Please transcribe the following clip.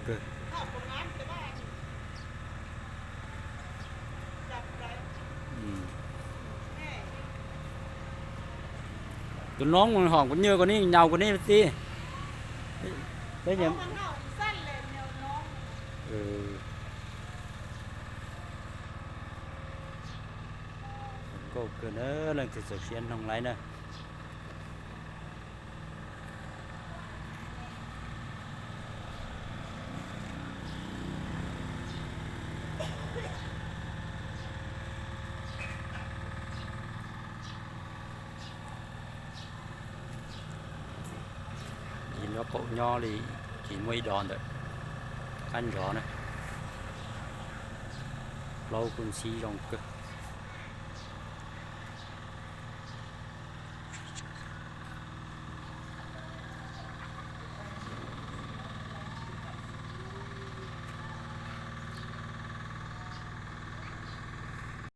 kawg. Tus noob hom kuv nyuag kuv ne, nyaus kuv ne txiv. Peb nkauj kawg na, leej twg txaus siab noog laib na. Ces nyob qaum nyob li, ces muaj ib dos ntawm qab ntsov na. Plaub kuj ntxhib zoo kawg.